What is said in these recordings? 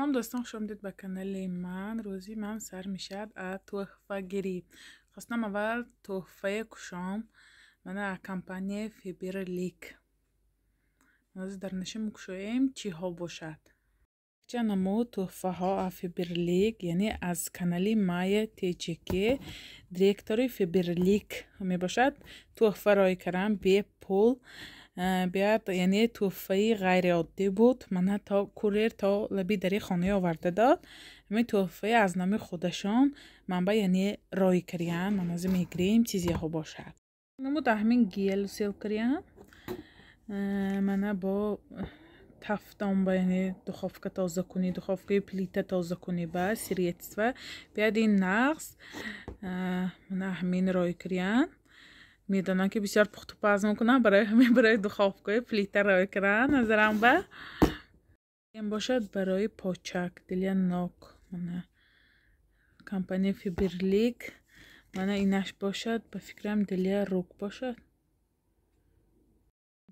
Салом дӯстон, хуш омадед ба канали ман. Рӯзи ман сар мешавад аз тӯҳфагирӣ. Хостам аввал тӯҳфае кушом. Мана компания Фаберлик. Ҳозир дар наша мекушоем, чиҳо бошад. Ча намуд тӯҳфаҳо аз Фаберлик, яъне аз канали Майя ТЧК, директори Фаберлик мебошад. Тӯҳфа рой кардам бепул. Биёд, яъне тӯҳфаи ғайриоддӣ буд. Мана то курьер то лаби дари хонаи оварда дод. Ҳамин тӯҳфаи аз номи худашон манба, яъне рой кардиян. Ман ҳозир мегирем, чизеҳо бошад. Намуд ҳамин гел сел кардиян. Мана бо тафтон ба, яъне духовка тоза кунӣ, духовкаи плита тоза кунӣ ба средства. Биёд, ин нағз. Мана ҳамин рой кардиян. Медонам, ки бисёр пухтупаз мекунам, барои ҳамин барои духовкаи плита рой кардам, назарам ба. Ин бошад барои почак для ног. Мана компания Фаберлик. Мана инаш бошад, ба фикрам, для рук бошад.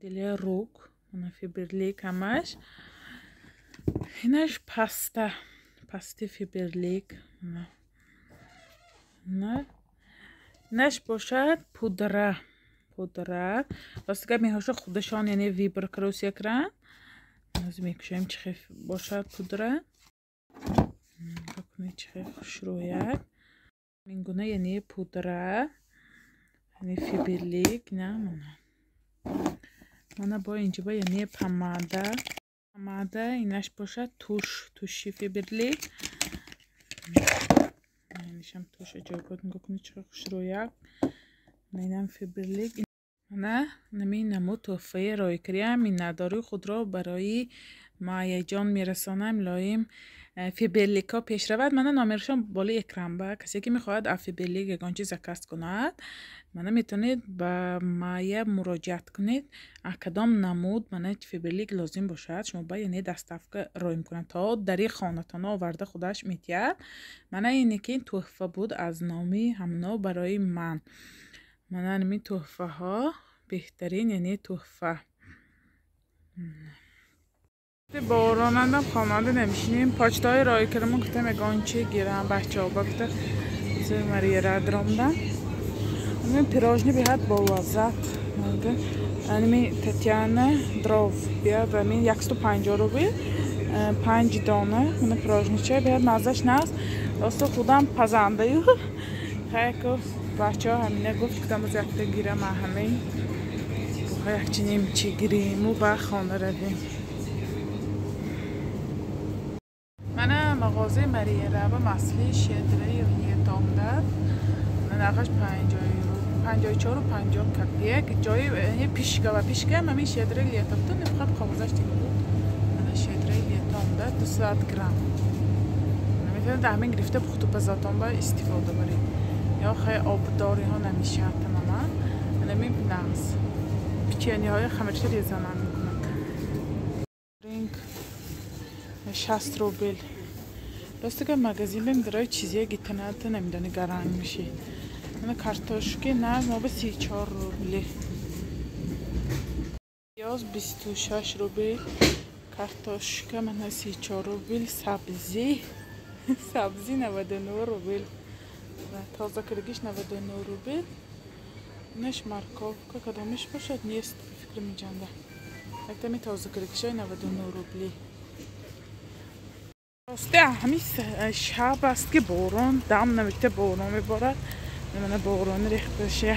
Для рук. Мана Фаберлик ҳамаш. Инаш паста. Пасти Фаберлик. Мана. Инаш бошад пудра. Пудра. Рости гап, меҳоша худашон, яъне выбор карусия карданд. Ҳозир мекушоем, чӣ хел бошад пудра. Нигоҳ, чӣ хел хушрӯяк. Ин гуна, яъне пудра. Яъне Фаберлик, на мана. Мана бо инҷо ба, яъне помада. Помада, инаш бошад тушь, туши Фаберлик. Инашам тушь аҷоибот, нигоҳ кунед, чӣ хел хушрӯяк. Инам Фаберлик. Мана намин намуд тӯҳфаи рой кардиям. Миннатдории худро барои Майяҷон мерасонам. Лоим Фаберликҳо пеш равад. Мана номерашон болои экран ба. Касе ки мехоҳад аз Фаберлик ягон чиз заказ кунад, мана метавонед ба Майя муроҷиат кунед. А кадом намуд, мана, Фаберлик лозим бошад, шумо ба, яъне доставка рой мекунад, то дари хонатон оварда худаш метиҳад. Мана ине ки тӯҳфа буд аз номи ҳамно барои ман. Мана ҳамин тӯҳфаҳо беҳтарин, яъне тӯҳфа. Боронандам, хонанда намешинем. Почтаҳои роӣ кардам, гуфтам ягон чи гирам бачаҳо ба, гуфта Марияра даромдам. Ҳамин пирожни беҳад болаззат. Ҳамин Татьяна дров биёд, ҳамин 150 рубл панҷ дона. Мана пирожнича беҳад маззаш наст. Росто худам пазандаю. Хайко бачаҳо ҳамина гуфт, гуфтам боз якта гирам, ҳамин якчиним чи гириму ба хона равем. Мана мағозаи Марияраба масли щедрое лето омдад. Нархаш 54,50 копеек. Ҷои пишка ва пишка ҳамин щедрое лето буд, фақат қоғозаш дига буд. Мана щедрое лето омдад, 200 грамм. Метавонед ҳамин гирифта пухтупазотон ба истифода баред. Ё хеле обдориҳо намешавад тамоман. Ҳамин нағз. Печеньеҳои хамирша резанам мекунад. Ринг 60 рубл. Рости гап, магазин бем дарои чизие гитаната намедони, гаранг меши. Мана картошки на мо ба 34 рубли. Пиёз 26 рубл. Картошка мана 34 рубл. Сабзӣ. Сабзӣ 99 рубл. Тоза кардагиш 99 рубл. Инаш морковка кадомиш бошад, нест фикр меҷанда. Яктами тоза кардагишай 99 рубли. Рости ҳамин шаб аст, ки борон дам намекта, борон меборад. Мана борони рехташа.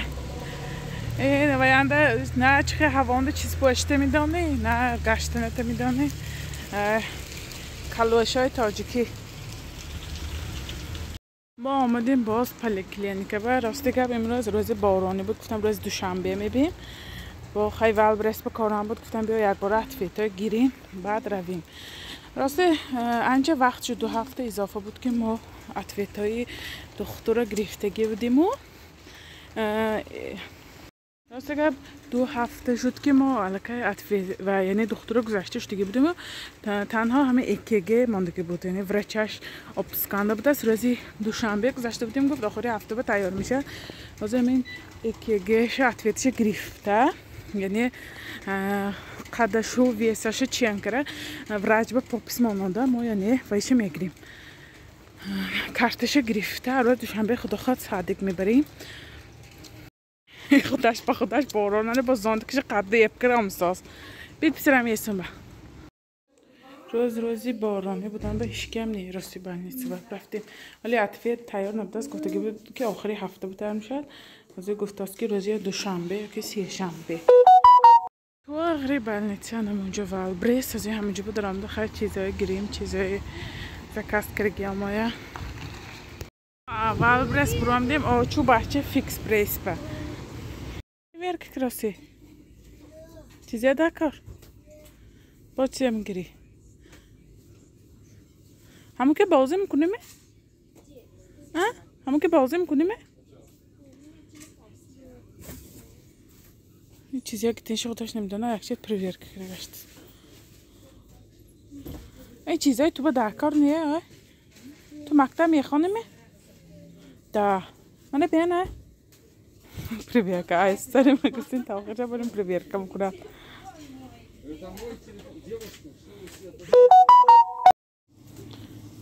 Ваянда на чихе ҳавонда чиз пошта медонӣ, на гаштаната медонӣ. Калошҳои тоҷикӣ. Мо омадем боз поликлиника ба. Рости гап, имрӯз рӯзи боронӣ буд, гуфтам рӯзи душанбе мебием. Бо хай Вайлдберриз ба корам буд, гуфтам биё якбора ответҳо гирем, баъд равем. Рости анча вақт шуд, 2 ҳафта изофа буд, ки мо ответҳои духтура гирифтагӣ будиму. Рости гап, 2 ҳафта шуд, ки мо аллакай ответ ва яъне духтура гузашта шудагӣ будиму, танҳо ҳамин ЭКГ мондагӣ буд, яъне врачаш отпусканда будааст. Рӯзи душанбе гузашта будем, гуфт охири ҳафта ба тайёр мешавад. Ҳозир ҳамин ЭКГша, ответша гирифта. Яъне қадашу весаша чиян кара врач ба пропись мононда мо, яъне вайша мегирем. Карташа гирифта, рӯз душанбе худохоҳад садик мебарем. Худаш ба худаш боронане бо зонтикаша қадда епкара омсоз. Бит писарам есум ба. Рӯз рӯзи боронӣ будан ба ҳичкиам не рости больница ба рафтем. Вале ответ тайёр набудааст, гуфтагӣ буд ки охири ҳафта бу тайёр мешавад. Ҳозир гуфтааст ки рӯзи душанбе ёки сешанбе. Туғри больница намунҷо Вайлдберриз, ҳозир ҳаминҷо бу даромада хай чизое гирем, чизое заказ кардагиам моя. Вайлдберриз буромдем, очу бача Фикс Прайс ба. Верка краси. Чизе дакор? Бо чизе мегирӣ? Ҳамон ки бозӣ мекунем? Ҳамон ки бозӣ мекунем? Чизе ки тинши худаш намедона, якчи проверка кардагашт. Ин чизои ту ба даркор не, ай? Ту мактаб мехонӣ? Да. Мана бия на. Проверка. Ай, сари магазин та охирша барем проверка мекунам.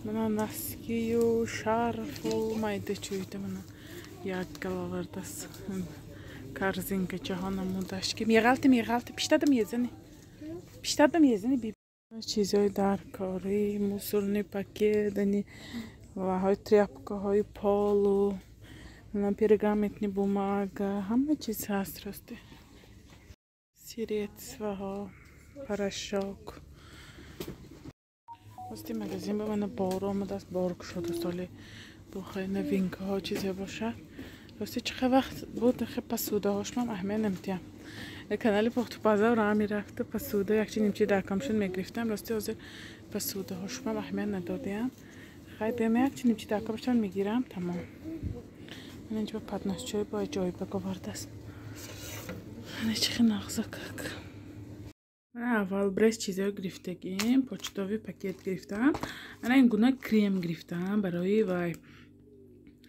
Мана носкию, шарфу, майда чуйта мана як галавардас. Корзинкачаҳо намудаш ки меғалти меғалти пиштада мезани. Пиштада мезани би. Чизои даркорӣ, мусорный пакет, ани ваҳои тряпкаҳои полу, пергаментный бумага, ҳама чиз ҳаст рости. Средствоҳо, порошок. Рости магазин ба мана бор омадааст, бор кушодааст оли бухай новинкаҳо чизе бошад. Рости чӣ қадр вақт буд хе посудаҳошмам аҳамият намедиҳам. Канали пухтупаза ра мерафту посуда якчи нимчи даркамшон мегирифтам. Рости ҳозир посудаҳошмам аҳамият надодиам. Хай биям якчи нимчи даркамшон мегирам, тамом. Ман инҷо подносчои бо аҷоиб овардааст. Ана чӣ хел нағзакак. Ман аввал брес чизаё гирифтагим, почтовый пакет гирифтам. Ана ин гуна крем гирифтам барои вай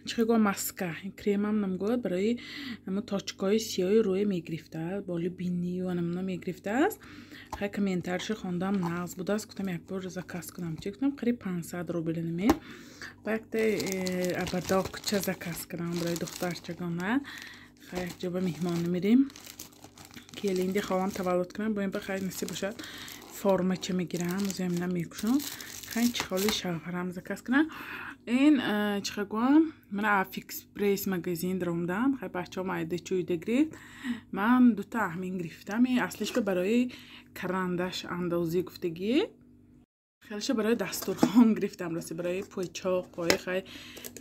чӣ гӯям маска. Ин кремам намгӯяд барои ҳамун точкаҳои сиёҳи рӯя мегирифтааст, боли бинию анамуна мегирифтааст. Хай комментарияшо хондам нағз будааст, гуфтам як бор заказ кунам. Чӣ гуфтам қариб 500 рубл наме. Ба якта ободокча заказ кардам барои духтарчагона. Хай якҷо ба меҳмонӣ мерем. Келинди хоҳам таваллуд кунам, бо ин ба хай насиб бошад формача мегирам, озиам мекушам. Хай чихоли шавҳарам заказ кунам. Ин чӣ гӯям, ман Фикс Прайс магазин даромадам, хай бачаҳо майда чӯйда гирифт. Ман дута аҳмин гирифтам. Ин аслиш ба барои карандаш андозӣ гуфтагӣ. Хелеша барои дастурхон гирифтам, рости барои пӯйчоқҳои хай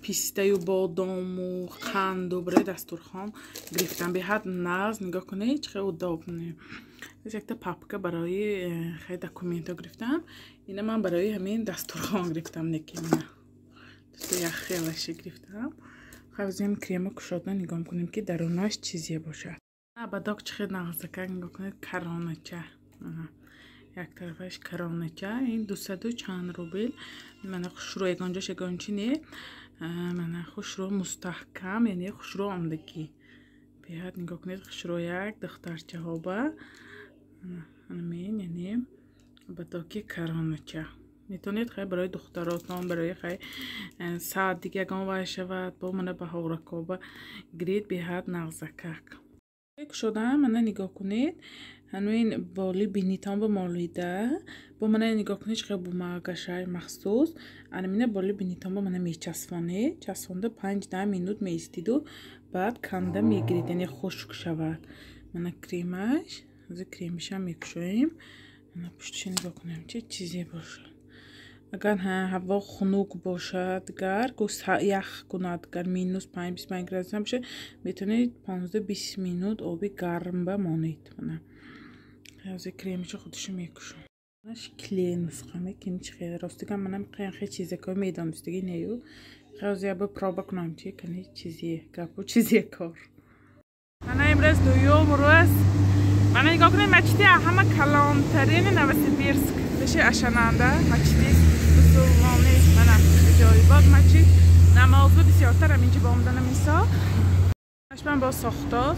пистаю бодому қанду барои дастурхон гирифтам. Беҳад нағз, нигоҳ кунед, чӣ хел удобно. Якта папка барои хай документҳо гирифтам. Ина ман барои ҳамин дастурхон гирифтам, неки мана. Дута як хелаша гирифтам. Хай озем крема кушода нигоҳ кунем ки дарунаш чизе бошад. Ободок чӣ хел нағзака, нигоҳ кунед, каронача. Як тарафаш каронача, ин 200 чанд рубл. Мана хушрӯ ягонҷош ягон чи не. Мана хушрӯ мустаҳкам, яъне хушрӯ омдагӣ. Беҳад нигоҳ кунед, хушрӯ як духтарчаҳо ба. Анамин, яъне ободоки каронача. Метавонед хай барои духтаротон, барои хай саат дига ягон вай шавад, бо мана баҳоракоба гиред, беҳад нағзакак. Кушодам, мана нигоҳ кунед, ҳанӯин боли бинитон ба молида, бо мана нигоҳ кунед, чӣ хел бумагашай махсус. Анамина боли бинитон ба мана мечасфонед, часфонда 5-10 минут меистиду, баъд канда мегиред, яъне хушк шавад. Мана кремаш, ҳозир кремишам мекушоем. Мана пуштиша нигоҳ кунем, чӣ чизе бошад. Агар ҳаво хунук бошад, гар ях кунад, гар минус 5-25 градус бошад, метавонед 15-20 минут оби гарм ба монед. Мана ҳозир кремиша худашо мекушам. Клей нусха мекунем, чӣ хел ростигам манам хел чизакҳо медонистагӣ нею. Ҳозир як бор проба кунам, чи кани чизе гапу чизе кор. Мана имрӯз дуюм рӯз. Мана нигоҳ кунед, мачиди ҳама калонтарини Новосибирск. Пеши Ашананда мачиди мусулмонӣ. Мана аҷоибот мачид. Намозу бисёртар ҳаминҷо ба омаданам инсо. Ман бо сохтоз.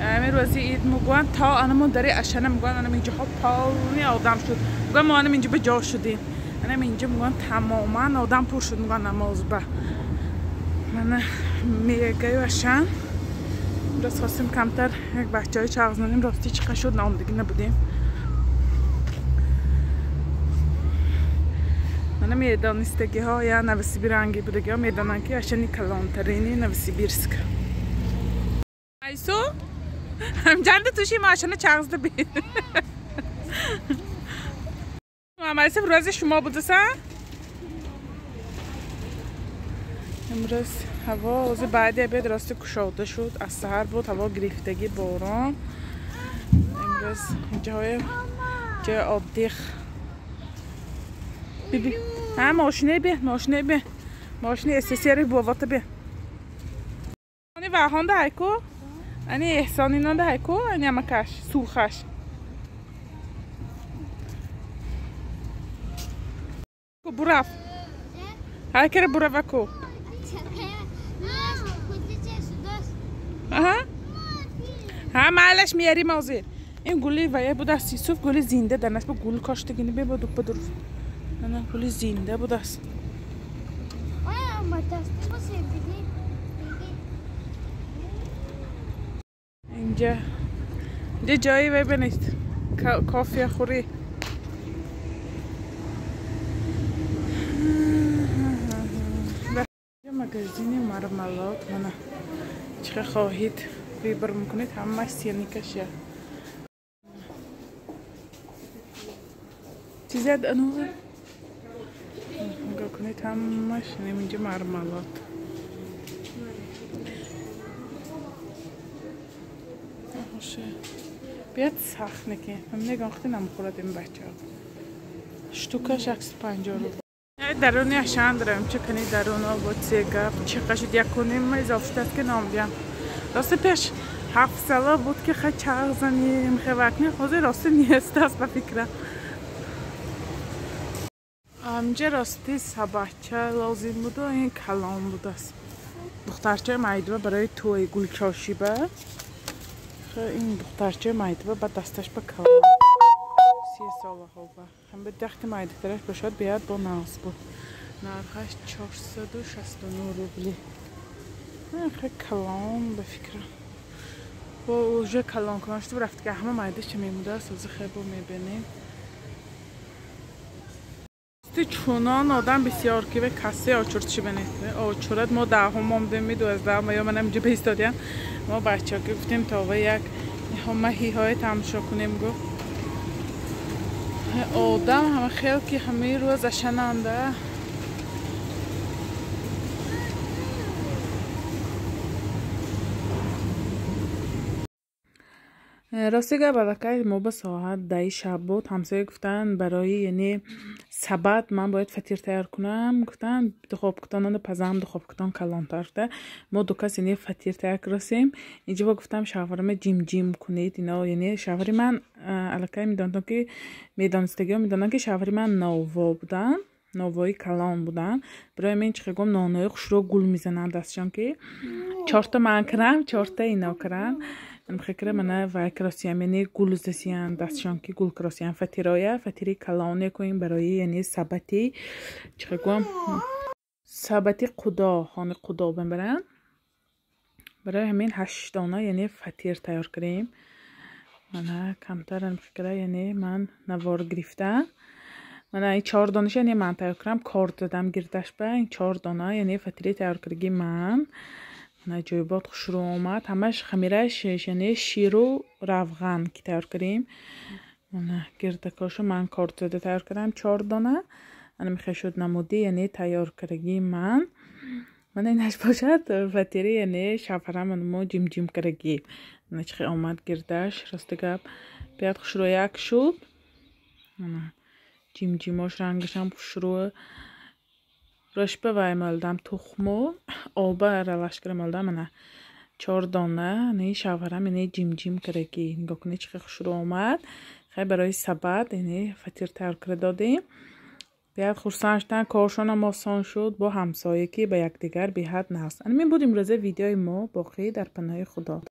ҳамин рӯзи ид мегӯянд то анамон дари ашана мегӯянд анам инҷоҳо полни одам шуд. Мегӯянд мо анам инҷо ба ҷо шудем. Анам инҷо мегӯянд тамоман одам пур шуд мегӯянд намозба. Мана мегаю ашан. Имрӯз хостем камтар як бачаҳои чағзнонем, рости чӣ қадр шуд наомдагӣ набудем. Мана медонистагиҳо я новосибиранги будагиҳо медонанд ки ашани калонтарини Новосибирск. Айсу? Ҳамҷанда туши машина чағзда би. Майсу рӯзи шумо будаса? Имрӯз ҳаво ози баъди обед рости кушода шуд. Аз саҳар буд ҳаво гирифтагӣ борон. Имрӯз ҷои отдих. Биби. Ҳа мошине би, мошине би. Мошини СССР бовота би. Ани ваҳонда ҳайку? Ани эҳсонинонда ҳайку? Ани амакаш, сурхаш. Ку бураф. Ҳайкара бураваку. Аҳа. Ҳа майлаш миярим ҳозир. Ин гули вая будаст Юсуф, гули зинда дар насба гул коштагини бебо дуппа дур. Ана гули зинда будаст. Инҷа ҷои вай бинед. Кофе хӯрӣ. Магазини мармелад мана чӣ хоҳед выбор мекунед, ҳамааш сеникаш я. Чизад анува? Нигоҳ кунед ҳамааш инҷа мармелад. Биёд сахт неки. Ман мегӯям хати намехӯрад ин бачаҳо. Штукаш 150 рубл. Даруни ашан дорем, чӣ кани даруно бо це гап, чӣ қашид якуним изоф шудааст ки ном диҳам. Рости пеш ҳафтсала буд ки хай чағ занем, хевакни, ҳозир рости нестааст ба фикрам. Амҷа рости сабача лозим буду, ин калон будааст. Духтарчаи майдуба барои тӯи гулчошиба. Ин духтарчаи майдуба ба дасташ ба калон. 3 солаҳо ба. Ҳам ба дахти майдатараш бошад, биёд бо нағз буд. Нархаш 469 рубли. Хеле калон ба фикрам. Бо уже калон калон шуд, рафт ки ҳама майдаш чӣ мемудааст, ҳозир хеле бо мебинем. Чунон одам бисёр ки ба касе очурд чӣ бинед. Очурад мо даҳум омдем, 12 ё манам инҷо бистодем. Мо бачаҳо ки гуфтем то ва як маҳиҳое тамошо кунем гуфт. Одам ҳама хел ки ҳамаи рӯз ашананда. Рости гап аллакай мо ба соат 10 шаб буд. Ҳамсоя гуфтанд барои яъне сабад ман бояд фатир тайёр кунам. Гуфтанд духобкутонро пазам, духобкутон калонтар шуда. Мо ду кас яъне фатир тайёр кардасем. Инҷо ба гуфтам шавҳарама ҷимҷим кунед. Ино яъне шавҳари ман аллакай медонам ки медонистагиҳо медонанд ки шавҳари ман ново буданд, новои калон буданд. Барои ман чӣ гум нонои хушрӯ гул мезананд дастшон ки чорта ман кунам, чорта ино кунам. Мхекра мана вай кросиям, яъне гул засиян дастшон ки гул кросиян фатироя, фатири калоне кунем барои яъне сабати чӣ гум сабати қудо, хони қудо бимбаранд. Барои ҳамин 8 дона яъне фатир тайёр кардем. Мана камтар мхекра яъне ман навор гирифтам. Мана ин 4 донаша яъне ман тайёр кардам, кор додам гирдаш ба ин 4 дона яъне фатири тайёр кардаги ман. Мана ҷойбот хушрӯ омад. Ҳамаш хамираш яъне ширу равған ки тайёр кардем. Мана гирдакошу ман кор дода тайёр кардам 4 дона. Ана мехе шуд намуди яъне тайёр кардаги ман. Мана инаш бошад фатири яъне шавҳарам мо ҷимҷим кардаги. Мана чӣ омад гирдаш, рости гап биёд хушрӯ як шуд. Мана ҷимҷимош рангашам хушрӯ. Рӯшба вай молдам тухму оба аралаш кара молдам. Мана 4 дона не шавҳарам яъне ҷимҷим кардаги. Нигоҳ кунед чӣ хушрӯ омад. Хай барои сабад яъне фатир тайёр карда додем. Биёд хурсанд шуданд, коршонам осон шуд бо ҳамсоя ки ба якдигар беҳад наст. Ана мин буд имрӯза видеои мо. Боқӣ дар паноҳи Худо.